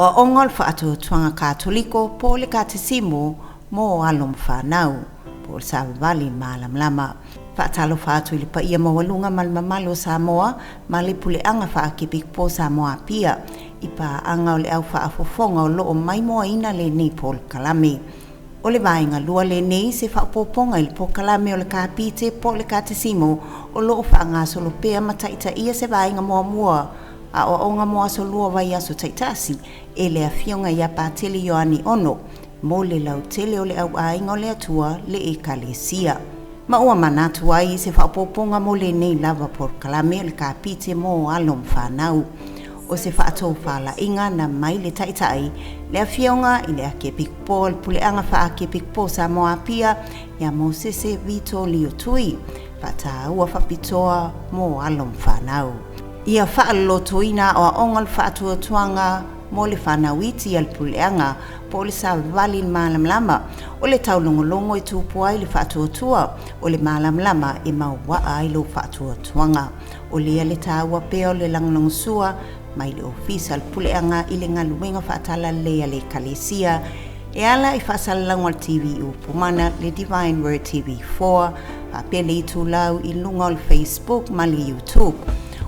Aoaoga o le Faatuatuaga Katoliko po o le Katisimo mo alo ma fanau, po o le Savavali Malamalama. Faatalofa atu i le paia maualuga ma le mamalu o Samoa ma le puleaga faa-Kepikopo o Samoa Apia i paaga o le au faafofoga o lo o maimoaina lenei polokalame. O le vaega lua lenei se faaopoopoga i le polokalame o le Kapite po o le Katisimo o lo o faagasolo pea ma taitaia se vaega muamua aoaoga mo aso lua vaiaso taitasi e le Afioga ia Patele Ioane Ono mo le lautele o le auaiga o le Atua le Ekalesia. Ma ua manatu ai i se faaopoopoga mo lenei lava polokalame o le Kapite mo alo ma fanau. O se faatofalaiga na mai le taitai le Afioga i le Akiepikopo o le Puleaga Faa-Akiepikopo o Samoa Apia ia Mosese Vito Lio Tui, faataua faapitoa mo alo ma fanau. Ia faalolotoina aoaoga o le faatuatuaga mo le fanau iti a le puleaga po o le savavali i le malamalama, o le taulogologo e tupu ai le faatuatua, o le malamalama e mauaa ai lou faatuatuaga. O lea le taua pea o le lagolagosua mai le Ofisa o le Puleaga i le galuega faatalalelei a le Ekalesia e ala i faasalalauga o le TV Upu Mana, le Divine Word TV4, faapea le itulau i luga o le Facebook ma le YouTube.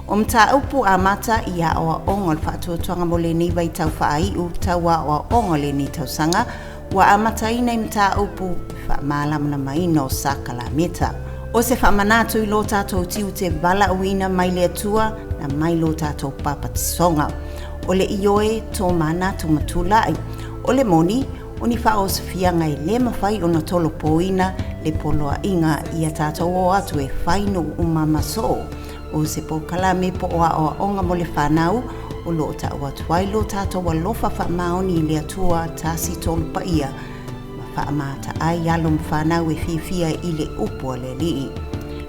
O mataupu amata i aoaoga o le faatuatuaga mo lenei vaitau faaiu tau aoaoga o lenei tausaga ua amataina i mataupu faamalamalamaina o sakalameta. O se faamanatu i lo tātou tiute valaauina mai le Atua na mai lo tātou papatisoga. O le ioe tō manatu ma tulai. O le moni, o ni faaosofiaga e lē mafai ona tolopoina le poloaiga ia tātou o atu e fai nuu uma ma soo. O se polokalame po o aoaoga mo le fanau o lo o ta'u atu ai lo tātou alofa faamaoni i le Atua tasi tolu paia ma faamata ai alo ma fanau e fiafia i le upu a le Alii.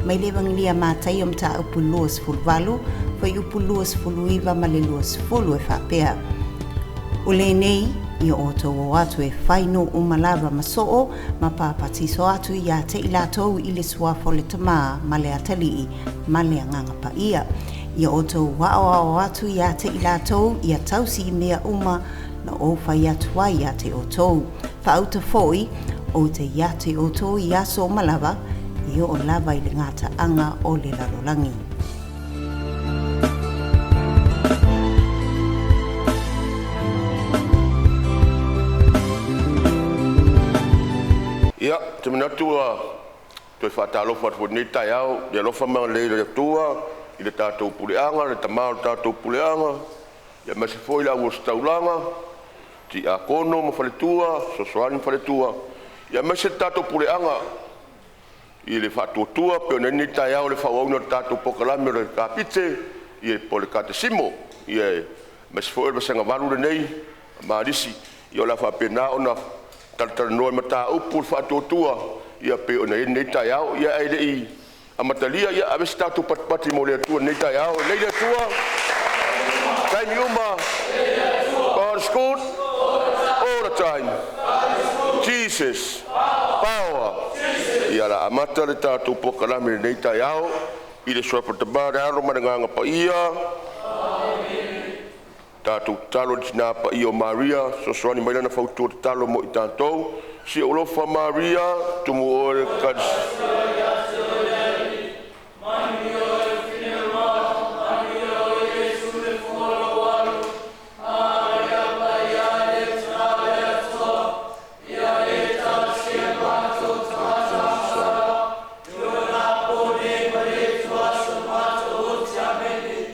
Mai le Evagelia Mataio mataupu 28, fuaiupu 29 ma le 20 e faapea. O lenei, ia outou o atu e fai nuu uma lava ma soo ma papatiso atu ia te i latou i le suafa o le Tamā ma le Atalii ma le Agaga Paia. Ia outou aoao atu ia te i latou ia tausi i mea uma na ou fai atu ai ia te outou. Faauta foi, ou te ia te outou i aso uma lava, e oo lava i le gataaga o le lalolagi. Ia, ou te manatu ua toe faatalofa atu foi i lenei taeao i le alofa ma agalelei o le Atua i le tatou puleaga, le tama o le tatou puleaga, aemaise foi le au ositaulaga, tiakono ma faletua, fesoasoani ma faletua, aemaise le tatou puleaga i le faatuatua pei ona i ai lenei taeao i le faaauauina o le tatou polokalame o le Kapite, ia po o le Kakasimo. Ia aemaise foi o le Vasega 8 lenei a Malisi, ia o le a faapena ona talatalanoa i mataupu le faatuatua ia pei ona i ai lenei taeao. Ia ae le i amatalia, ia ave se tatou patipati mo le Atua i lenei taeao. Lelei le Atua i taimi uma. God is good all the time. Jesus power. Ia o le a amata le tatou polokalame i lenei taeao i le suafa o le Tama, le Alo ma le Agaga Paia. Tatou tatalo i le Tina Paia o Maria, fesoasoani mai lana fautua tatalo mo i tatou. Si ou alofa Maria, tumu oe le Ekalesia.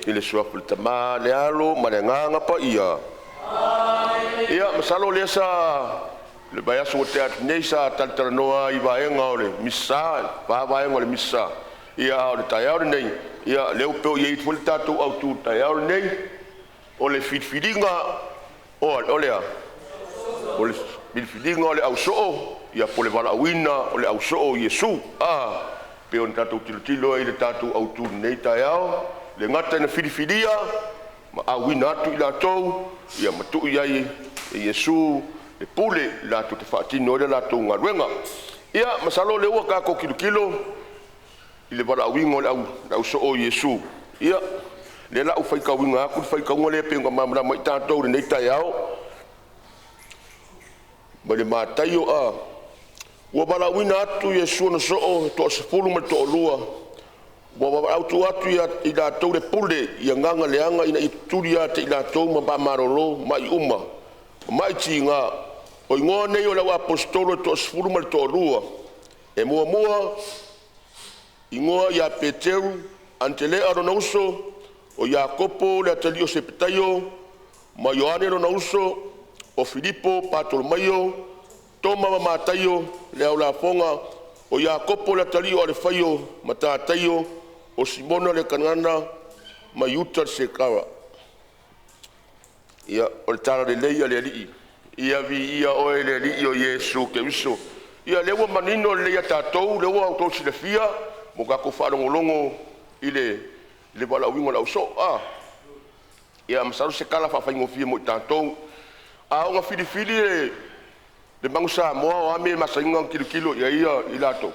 I le suafa o le Tama, le Alo ma le Agaga Paia. Ia, masalo lea sa le vaiaso ua tea atu nei sa talatalanoa ai i vaega o le Misa, fa vaega o le Misa. Ia a o le taeao lenei, ia lea ua pei ua i ai foi le tatou autu i le taeao lenei, o le filifiliga o le a? O le filifiliga o le ausoo, ia po o le valaauina o le ausoo o Iesu. A pei ona tatou tilotilo ai i le tatou autu i lenei taeao, e le gata ina filifilia ma auina atu i latou, ia ma tuu i ai e Iesu le pule latou te faatino ai le latou galuega. Ia masalo o lea ua tatou tilotilo i le valaauina o le ausoo o Iesu. Ia, lea o le a ou faitauina atu le faitauga lea pei ona malamalama ai tatou i lenei taeao. Mai le Mataio a. Ua valaauina atu Iesu ona soo e toasefulu ma le toalua, ua valaautu atu ia i latou le pule i agaga leaga ina ia tutuli ia te i latou ma faamalolo mai uma, ma mai tiga. O igoa nei o le au aposetolo e toasefulu ma le toalua. E muamua igoa ia Peteru, Anitelea lona uso, o Iakopo le atalii o Sepetaio, ma Ioane lona uso, o Filipo, Patolomaio, Toma ma Mataio le ao lafoga, o Iakopo le atalii o Alefaio ma Tataio, o Simona le Kanana ma Iuta le Sekara. Ia, o le tala lelei a le Alii. Ia viia oe le Alii o Iesu Keriso. Ia lea ua manino lelei ia tatou, lea ua outou silafia mo tatou faalogologo i le valaauina o le ausoo. Ia masalo se tala faafaigofie mo i tatou. A oo ina filifili le Manu Samoa, o a mea e masani ona tilotilo i ai i latou?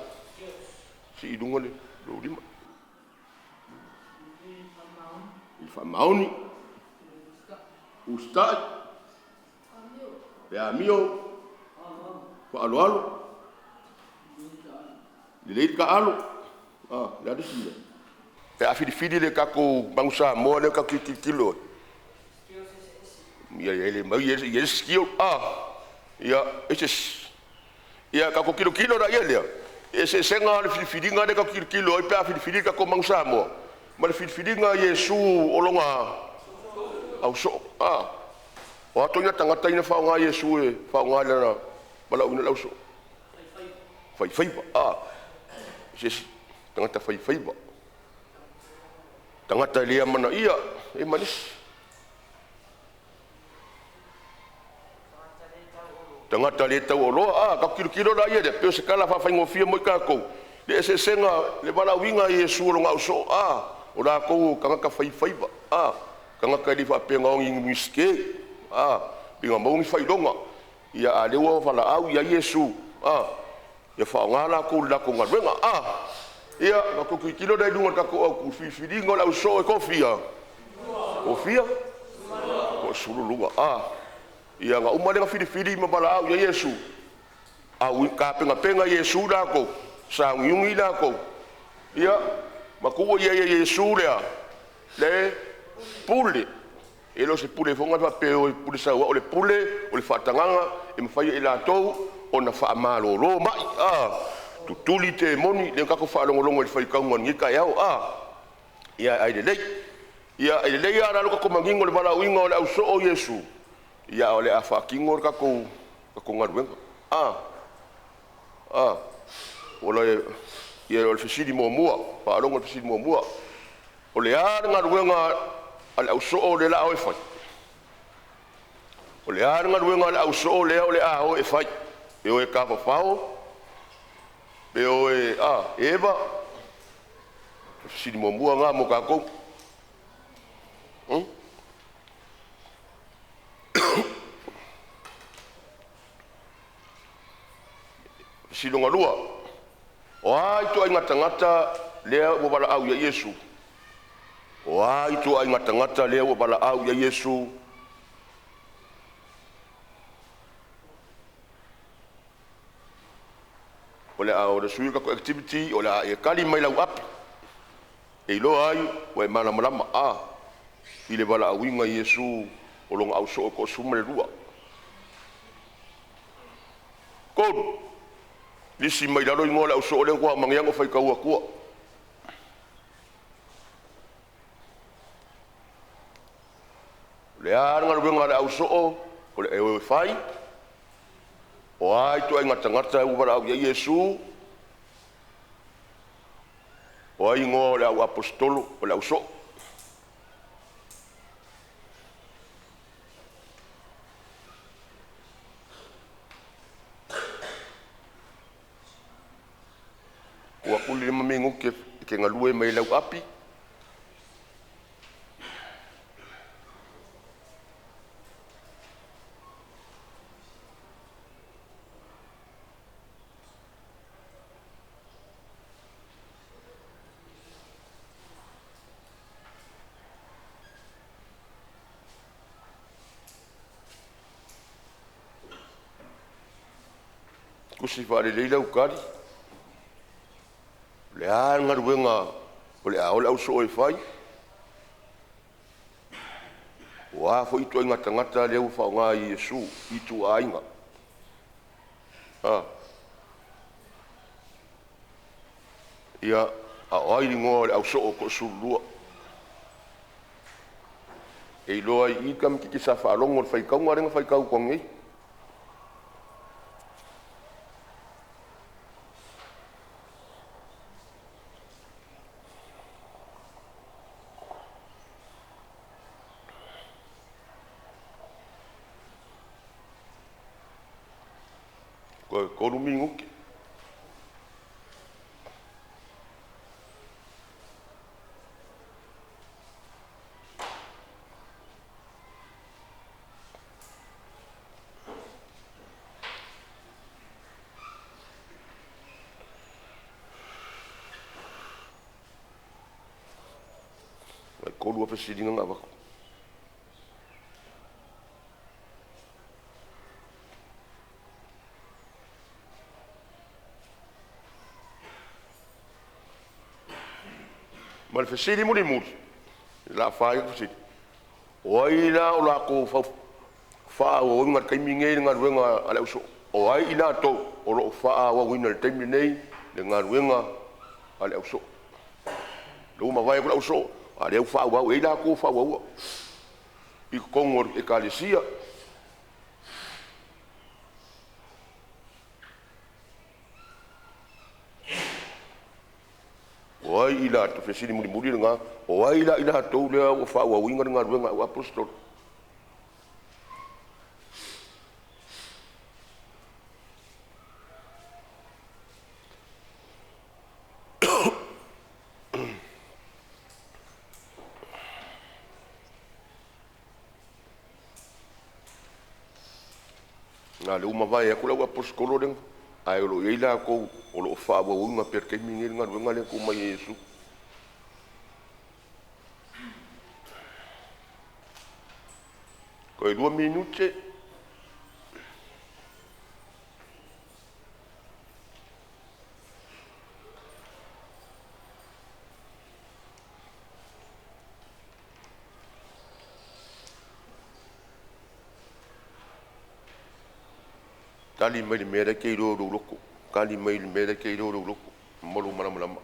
Sii i luga lou lima. I le faamaoni, usitai, le amio, faaaloalo, lelei le taaalo. A o le a le isi mea? Pe a filifili le tatou Manu Samoa lea tatou te tilotilo ai, ia e i ai le skill. Ia, e se isi? Ia tatou tilotilo la i ai lea i eseesega o le filifiliga lea tatou te tilotilo ai pe a filifili le tatou Manu Samoa ma le filifiliga a Iesu o lona ausoo. O a ituaiga tagata ia na faaaoga Iesu e faaaoga i lana valaauina o le ausoo? Faifaiva. Se isi tagata faifaiva, tagata e le amanaia, e ma nisi. Tagata le taualoa. A tatou tilotilo la i ai lea, pei o se tala faafaigofie mo i tatou le eseesega le valaauina a Iesu o lona ausoo. O latou o tagata faifaiva, tagata e le faapea na o ni Iunivesite, pe na maua ni faailoga, ia a o lea ua valaau i ai Iesu, ia faaaoga latou i le latou galuega. Ia, ona tatou tilotilo lea i luga o le tatou autu, filifiliga o le ausoo e toafia? Toafia? Toasefululoa. Ia na uma lea ona filifili ma valaau i ai Iesu, a tapenapena e Iesu i latou, sauniuni i latou, ia ma tuu i ai e Iesu le a? Le pule. E le o se pule foi lena faapea e o e pule saua'u, o le pule o le faatagaga e mafai e i latou ona faamalolo mai, tutuli temoni, lea na tatou faalogologo i le faitauga i lenei taeao. Ia ai lelei. Ia e lelei lava la le tatou manino i le valaauina o le ausoo o Iesu, ia a o le a faatino le tatou galuega. Ia o le fesili muamua, faalogo i le fesili muamua. O le a le galuega a le ausoo lea o le a o e fai? O le a le galuega a le ausoo lea o le a o e fai? E o e tafafao, pe o e eva? O le fesili muamua lena mo tatou. Fesili lona lua, o a ituaiga tagata lea ua valaau i ai Iesu? O a ituaiga tagata lea ua valaau i ai Iesu? O le a sui le tatou activity, o le a e tali mai i lau api e iloa ai ua e malamalama i le valaauina o Iesu o lona ausoo e toasefulu ma le lua. Tolu, lisi mai lalo igoa o le ausoo lea na faatoa uma nei ona ou faitau atua. O le a le galuega a le ausoo o le a o e fai? O a ituaiga tagata ua valaau i ai Iesu? O ai igoa o le au aposetolo o le ausoo? Ua atu le 5 minute e te galue mai ai i lau api. Tusi faalelei lau tali, o le a le galuega o le a o le ausoo e fai, o a foi ituaiga tagata lea ua faaaoga e Iesu i ituaiga. Ia, a o ai le igoa o le ausoo toasululua? E iloa i i le tamaititi sa faalogo i le faitauga lea na faitau atu nei. Toe 3 minute. E 3 lava fesiliga na avatu. Ma le fesili mulimuli, la afaina fesili. O ai la o latou faaauauina i le taimi lenei le galuega a le ausoo? O ai i latou o lo o faaauauina i le taimi lenei le galuega a le ausoo? Lea ua mavae atu le ausoo, a o lea ua faaauau, e i ai latou e faaauaua i totonu o le Ekalesia. O ai i latou, fesili mulimuli lena, o ai la i latou lea ua faaauauina le galuega a le auaposeitolo? Na o lea ua mavae atu le auaposeitolo lea, ae o lo o i ai latou o lo o faaauauina pea i le taimi lenei le galuega lea na tuu mai e Iesu. Toe 2 minute. Tali mai le mea la e te iloa i lou loto. Tali mai le mea la e te iloa i lou loto ma lou malamalama.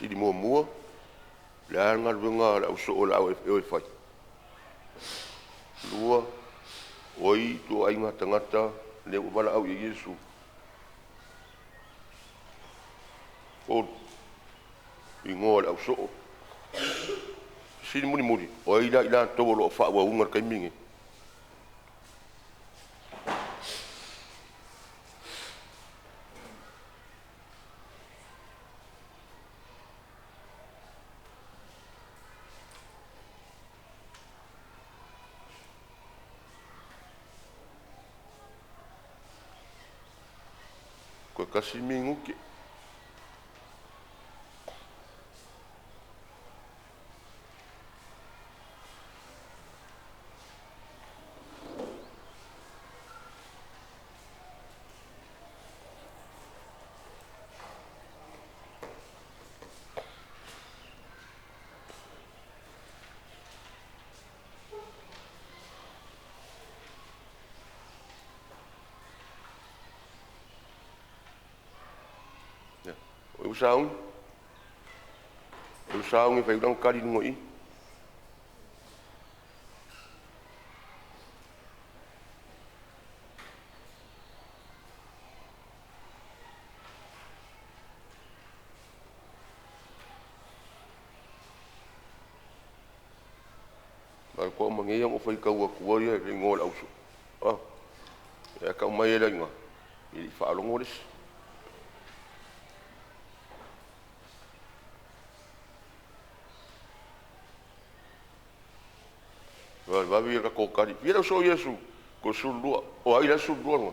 Fesili muamua, o le a le galuega a le ausoo o le a e o e fai? Lua, o ai ituaiga tagata lea ua valaau i ai Iesu? Tolu, igoa o le ausoo. Fesili mulimuli, o ai la i latou o lo o faaauauina i le taimi lenei? Toe tasi minute. O ai ua sauni? O ai ua sauni e fai atu lana tali i luga o i? ma nei ona faitau atua ia le igoa o le ausoo. A, e tau mai e le iga, e le i faalogo le isi. Vave ia tatou tali. Fia le ausoo Iesu, ko 12. O ai le 12 lona?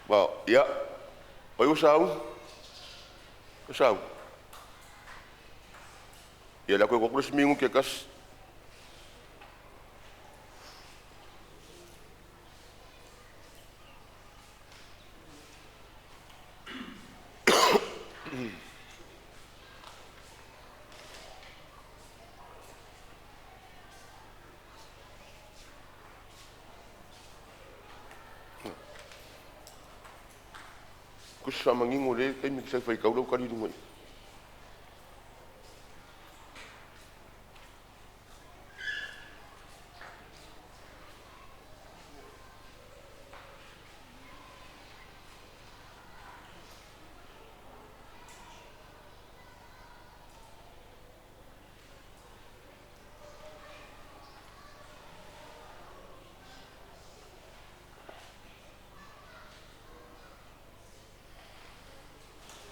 Ma, ia, o ai ua sau? Ua sau? Ia le atu e atu le isi minute e tasi. Tusi faamanino le taimi sa faitau lau tali i luga i.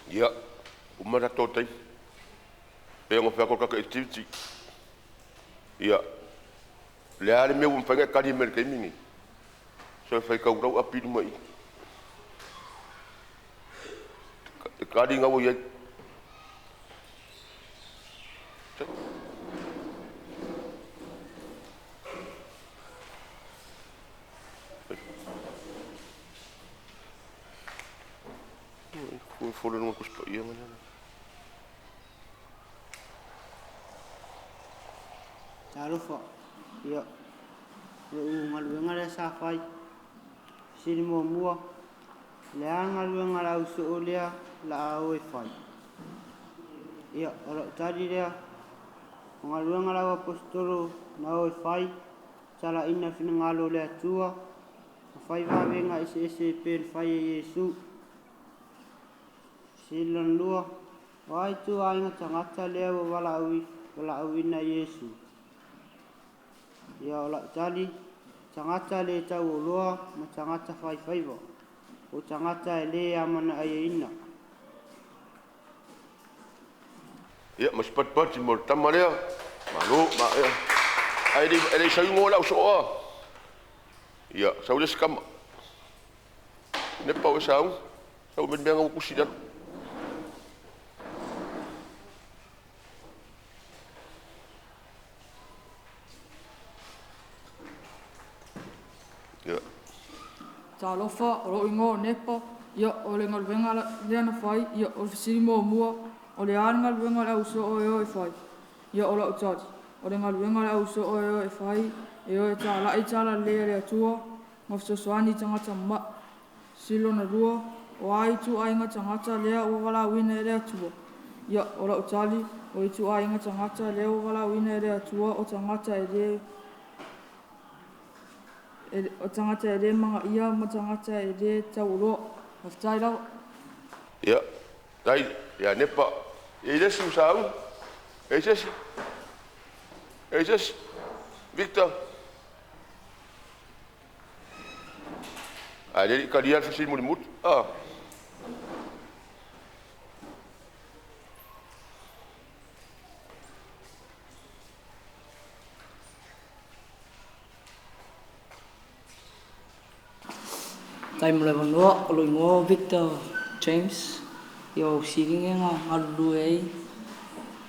Ia, uma tatou taimi. Pe ona fai atu o le tatou activity. Ia, le a le mea ua mafai ona e tali mai i le taimi lenei. So e faitau lau api i luma i i. E tali na ua i ai. Folo luga Tusi Paia ma lea. Talofa, ia, lou galuega lea sa fai. Fesili muamua, o le a le galuega a le ausoo lea o le a o e fai? Ia, o lau tali lea, o galuega a le auaposeitolo na o e fai, talaina finagalo o le Atua, ma fai vavega eseese e pei ona fai e Iesu. Fesili lona lua, o a ituaiga tagata lea ua valaauina e Iesu? Ia, o lau tali, tagata le tauoloa ma tagata faifaiva, o tagata e le amanaiaina. Ia, ma se patipati mo le tama lea. Malo, ma ea. Ae le i sau igoa le ausoo a. Ia, sau le isi tama. Nepa o e sau. Sau me mea ngau kusi lalo. Ia. Talofa, o lou igoa o Nepa, ia, o le galuega lea na fai, ia, o le fesili muamua, o le a le galuega a le ausoo e o e fai? Ia, o lau tali, o le galuega a le ausoo e o e fai, e o e tala'i tala lelei a le Atua, ma fesoasoani i tagata ma'i. Fesili lona lua, o a ituaiga tagata lea ua valaauina e le Atua? Ia, o lau tali, o ituaiga tagata lea ua valaauina e le Atua o tagata e le o tagata e le magaia ma tagata e le tauoloa. Faafetai lava. Ia, tai, ia Nepa. E i le isi ua sau? E i se isi? E i se isi? Victor? Ae le i talia le fesili mulimuli. Ah. Tai mo le avanoa, o lou igoa o Victor James, ia o fesiliga na galulue ai.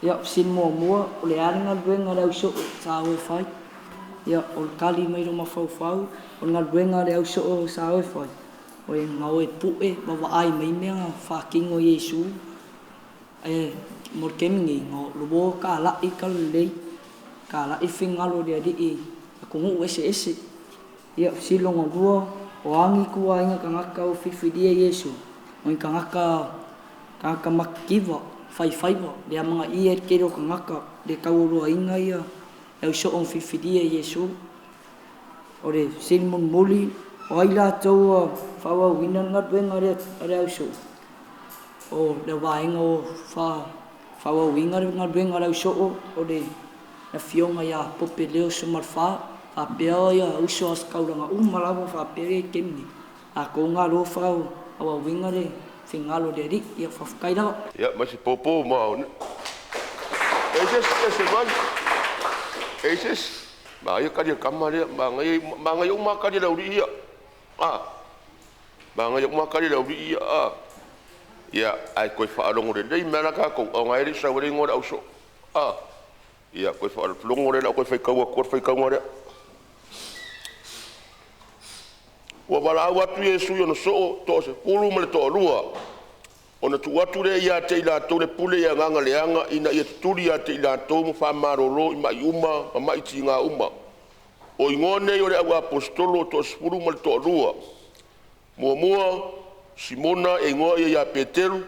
Ia, fesili muamua, o le a le galuega a le ausoo sa o e fai? Ia, o le tali mai lou mafaufau, o le galuega a le ausoo sa o e fai, o e na o e pu'e ma vaai mai mea na faatino e Iesu. Ae mo le taimi nei, na loa tala'i talalelei, tala'i le finagalo o le Alii i atunuu eseese. Ia, fesili lona lua, o a ni ituaiga tagata ua filifilia e Iesu? O ni tagata tagata matitiva, faifaiva, le amanaia e le tele o tagata, le taualoaina ia le ausoo na filifilia e Iesu. O le fesili mulimuli, o ai latou ua faaauauina le galuega a le ausoo? O le vaega o faaauauina le galuega a le ausoo o le Afioga ia Pope Leo Sumalefā, faapea ia uso a ositaulaga uma lava faapea le Kemine. Latou na o lo o faaauauina le finagalo o le Alii. Ia faafetai lava. Ia, ma se pōpō ma o. E se ese mai. E se ma ia kali kama lea, ma ngai ma ngai uma kali le uri ia. Ah. Ma ngai uma kali le uri ia. Ah. Ia, ai koe whaalongo le lei mea la kākou, au ngai le sau le ngoa le auso. Ah. Ia, koe whaalongo le la koe whaikaua, koe whaikaua lea. Ua valaau atu Iesu i ona soo 10 ma le 12. Ona tuu atu lea ia te i latou le pule i agaga leaga ina ia tutuli ia te i latou ma faamalolo i ma'i uma ma ma'i tiga uma. O igoa nei o le au aposetolo 10 ma le 12. Muamua, Simona e igoa ia ia Peteru,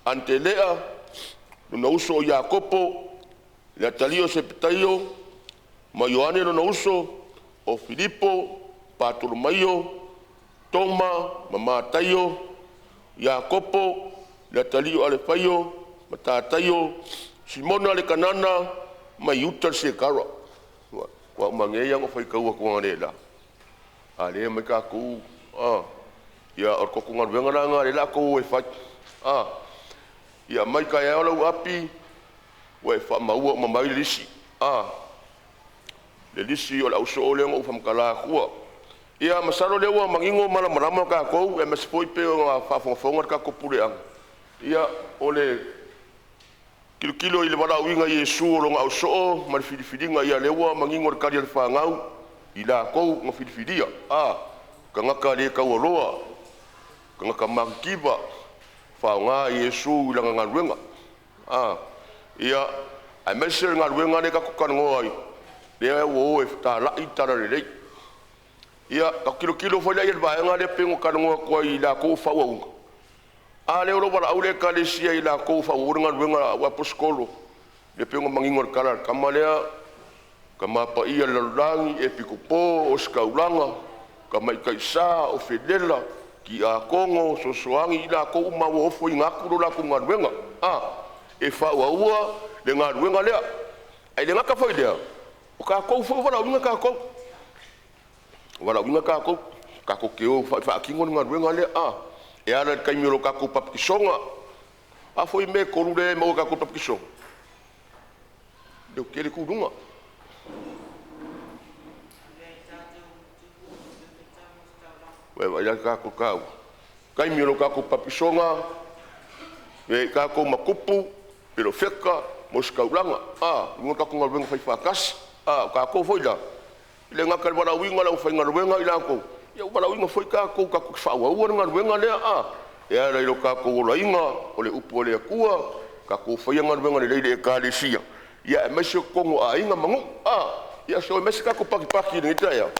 Antelea, lona uso o Iakopo, le atalii o Sepetaio, ma Ioane lona uso, o Filipo, Patolomaio, Toma ma Mataio, Iakopo, le atalii o Alefaio, ma Tataio, Simona le Kanana, ma Iuta le Sekara. Ua umagia ia no whaikaua kua ngare la. A lea mai kākou, ia o le koko galuega la ngā le la kou e whai. Ia mai ka ea lau api, ua e wha maua ma mai le lisi. Le lisi o le auso o lea ngo uwhamkala kua. Ia masalo lea ua mangingo malamalama kākou e mase foi pe o ngā whaafongafonga le kākou puleaga. Ia o le kilokilo i le valaauina i Iesu o lona ausoo ma le filifiliga ia lea ua mangingo le kali a le fanau i lakou na filifilia. Tagata le taualoa, tagata makikiva, faaaoga i Iesu i lana galuega. Ia aemaise le galuega lea tatou talanoa ai, lea ua o e talai talalelei. Ia, tatou kilokilo foi lea i le vaega lea pei ona talanoa atu ai i latou o faaauauga. A lea o lo o valaau le Ekalesia i latou o faaauau le galuega au aposetolo, lea pei ona manino le tala a le tama lea, tama paia le lalolagi, epikopo, ositaulaga, tamaitaisa, o felela, tiakono, sosoagi, i latou uma ua ofoina atu lo latou galuega. E faaauaua le galuega lea. Ai le gata foi lea, o kākou foi o valaauina kākou. O valaauina kākou, kākou te o faatino le galuega lea. E ala i le taimi o lo kākou papatisoga. A foi mea e tolu lea e maua kākou papatisoga. Leo tele kuluga. Ua e vaai la kākou kāua. Taimi o lo kākou papatisoga, e kākou makupu, pelofeka, mosikaulaga. Lunga kākou galuega faifātasi. O kākou foi la, i le gata i le valaauina o le aufaigaluega i latou, ia ua valaauina foi kākou tatou te faaauaua le galuega lea. E ala i lo kākou olaina o le upu a le Atua, kākou faia galuega lelei i le Ekalesia, ia aemaise o totonu o aiga ma nuu. Ia so aemaise kākou pakipaki i lenei taeao.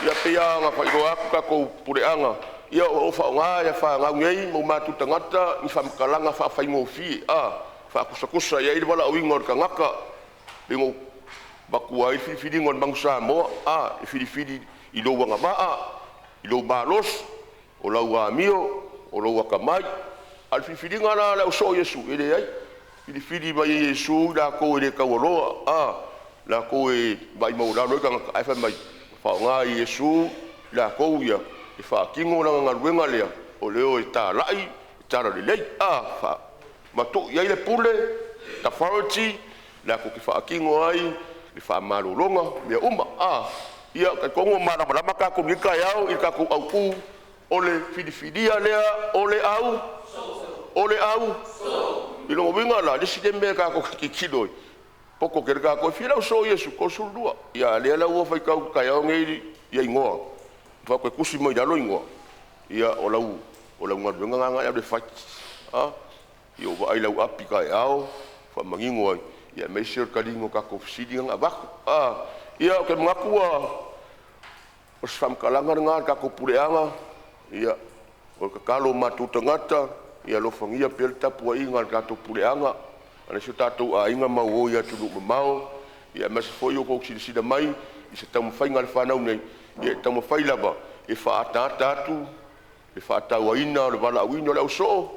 Ia pei lava ona faailoa atu kākou puleaga, ia o lo o faaaoga ia fanau nei ma o matou tagata ni faamatalaga faafaigofie, faakusakusa i ai le valaauina o le tagata, pe no matua ai le filifiliga o le Manu Samoa, e filifili i lou agavaa, i lou malosi, o lau amio, o lou atamai. A o le filifiliga la a le ausoo Iesu, e leai. Filifili mai e Iesu i latou e le taualoa, latou e vaai maualalo ai tagata, ae fai mai, faaaoga e Iesu i latou ia e faatino lana galuega lea, o le o e talai, e talalelei, matuu i ai le pule, authority, latou te faatino ai le faamalologa, mea uma. Ia, talitonu ua malamalama kākou i lenei taeao i le tatou autū o le filifilia lea o le au, o le au. I lona uiga la, le isi lea mea tatou te tilotilo ai, poto tele kākou e fia le ausoo Iesu, 32. Ia, lea la ua faitau taeao nei ia igoa, faatoe tusi mai lalo igoa, ia o lau galuega lena e alu e fai. Ia o vaai lau api taeao, faamanino ai, ia aemaise o le taliga o tatou fesili na avatu. Ia, ou te manatu ua o se faamatalaga lena le tatou puleaga, ia, o le tatalo o matou tagata, ia alofagia pea le tapuaiga a le tatou puleaga, aemaise o tatou aiga ma uo i atunuu mamao, ia aemaise foi o tou silasila mai i se taumafaiga a le fanau nei, ia e taumafai lava e faaataata atu le faatauaina o le valaauina o le ausoo,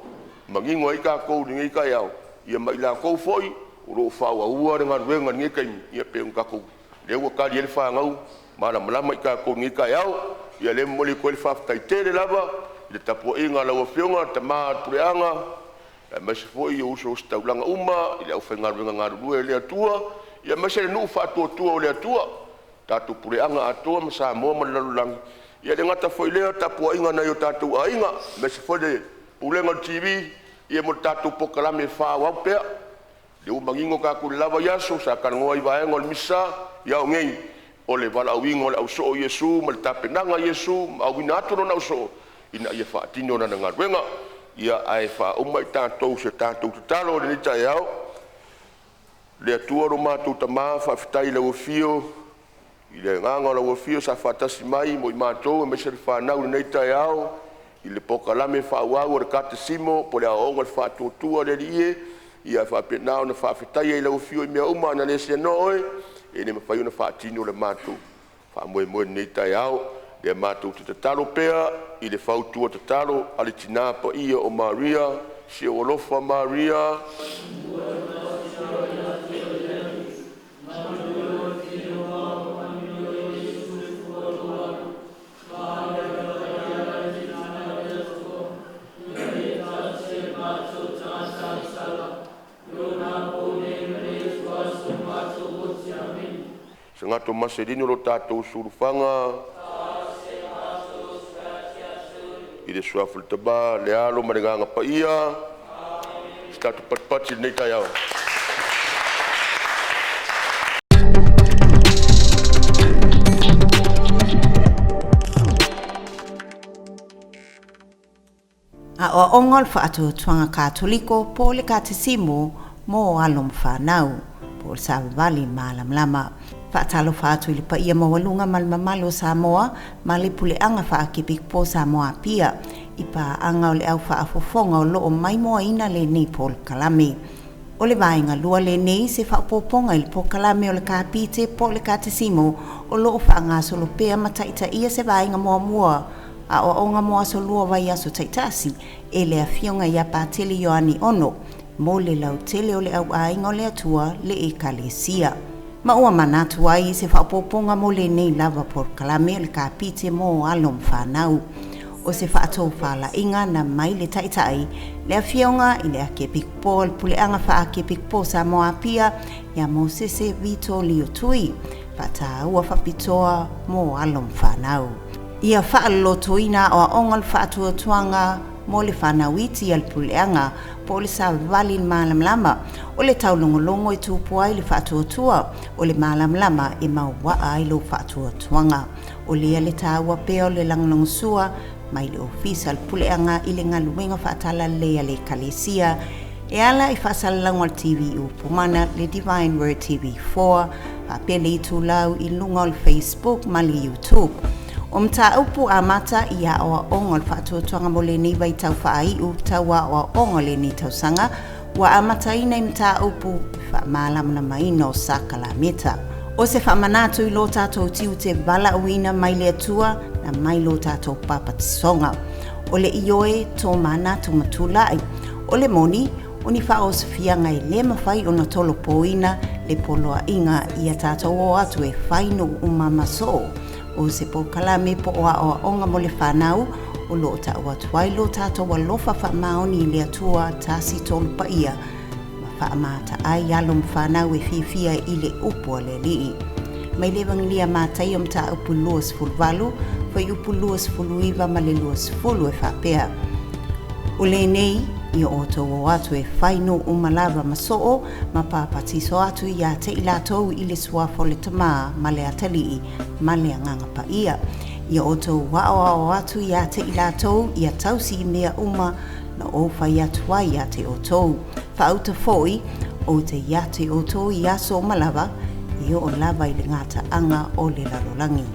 manino ai tatou i lenei taeao, ia ma i latou foi o lo o faaauaua le galuega i lenei taimi, ia pei ona tatou, lea ua tali ai le fanau, malamalama i tatou i lenei taeao. Ia lea e momoli atu ai le faafetai tele lava i le tapuaiga a lau Afioga le Tama o le Puleaga, aemaise foi o uso-ositaulaga uma i le aufaigaluega galulue a le Atua, aemaise le nuu faatuatua o le Atua, tatou puleaga atoa ma Samoa ma le lalolagi. Ia e le gata foi i lea o le tapuaiga a nai o tatou aiga, aemaise foi le Pulega o le TV mo le tatou polokalame e faaauau pea. Lea ua manino tatou i le la vaiaso sa talanoa i vaega o le Misa, a o nei o le valaauina o le ausoo o Iesu ma le tapenaga a Iesu ma auina atu Lona ausoo ina ia faatino Lana galuega. Ia, ae faauma i tatou i se tatou tatalo i lenei taeao. Le Atua lo matou Tama, faafetai i lau afio i le agaga o lau afio sa faatasi mai mo i matou aemaise le fanau i lenei taeao i le polokalame faaauau a le Kaketesimo po o le Aoaoga o le Faatuatua i le Alii e, ia faapena ona faafetaia i lau afio i mea uma. Ana le seanoa Oe, e le mafai ona faatino le matou faamoemoe i lenei taeao. Ia matou te tatalo pea i le fautua tatalo a le Tina Paia o Maria, si ou alofa Maria. Tagato Maselino lo tatou sulufaga i le suafa o le Tama, le Alo ma le Agaga Paia. Se tatou patipati i lenei taeao. Aoaoga o le Faatuatuaga Katoliko po o le Katesimo mo alo ma fanau, po o le Savavali Malamalama. Faatalofa atu i le paia maualuga ma le mamalu o Samoa ma le Puleaga Faakepikupo Samoa Apia i paaga o le au faafofoga o lo o maimoaina lenei polokalame. O le vaega lua lenei se faaopoopoga i le polokalame o le Kapite po o le Katesimo o lo o faagasolo pea ma taitaia se vaega muamua Aoaoga mo aso lua vaiaso taitasi e le Afioga ia Patele Ioane Ono mo le lautele o le Au Aiga o le Atua le Ekalesia. Ma ua manatu ai i se faaopoopoga mo lenei lava polokalame o le Kapite mo alo ma fanau. O se faatofalaiga na mai le Taitai, le Afioga i le Akiepikopo o le Puleaga Faa-Akiepikopo Samoa Apia ia Mosese Vito Lio Tui, faataua faapitoa mo alo ma fanau. Ia faalolotoina aoaoga o le faatuatuaga mo le fanau iti a le puleaga po o le savavali i le malamalama, o le taulogologo e tupu ai le faatuatua, o le malamalama e mauaa ai lou faatuatuaga. O lea le taua pea o le lagolagosua mai le Ofisa o le Puleaga i le galuega faatalalelei a le Ekalesia e ala i faasalalauga o le TV Upu Mana, le Divine Word TV 4, faapea le itulau i luga o le Facebook ma le YouTube. O mataupu amata i aoaoga o le faatuatuaga mo lenei vaitau faaiu tau aoaoga o lenei tausaga ua amataina i mataupu faamalamalamaina o sakalameta. O se faamanatu i lo tatou tiute valaauina mai le Atua na mai lo tatou papatisoga. O le ioe tō manatu ma tulai. O le moni, o ni faaosofiaga e lē mafai ona tolopoina le poloaiga ia tatou o atu e fai nuu uma ma soo. O se polokalame po o aoaoga mo le fanau o lo o tau atu ai lo tatou alofa faamaoni i le Atua Tasi Tolu Paia ma faamata ai alo ma fanau e fiafia i le upu a le Alii. Mai le Evagelia Mataio Mataupu 28, Fuaiupu 29 ma le 20 e faapea, O lenei, ia outou o atu e fai nuu uma lava ma soo ma papatiso atu ia te i latou i le suafa o le Tama ma le Atalii ma le Agaga Paia. Ia outou aoao atu ia te i latou ia tausi i mea uma na ou fai atu ai ia te outou. Faauta foi, ou te ia te outou i aso uma lava, e oo lava i le gataaga o le lalolagi.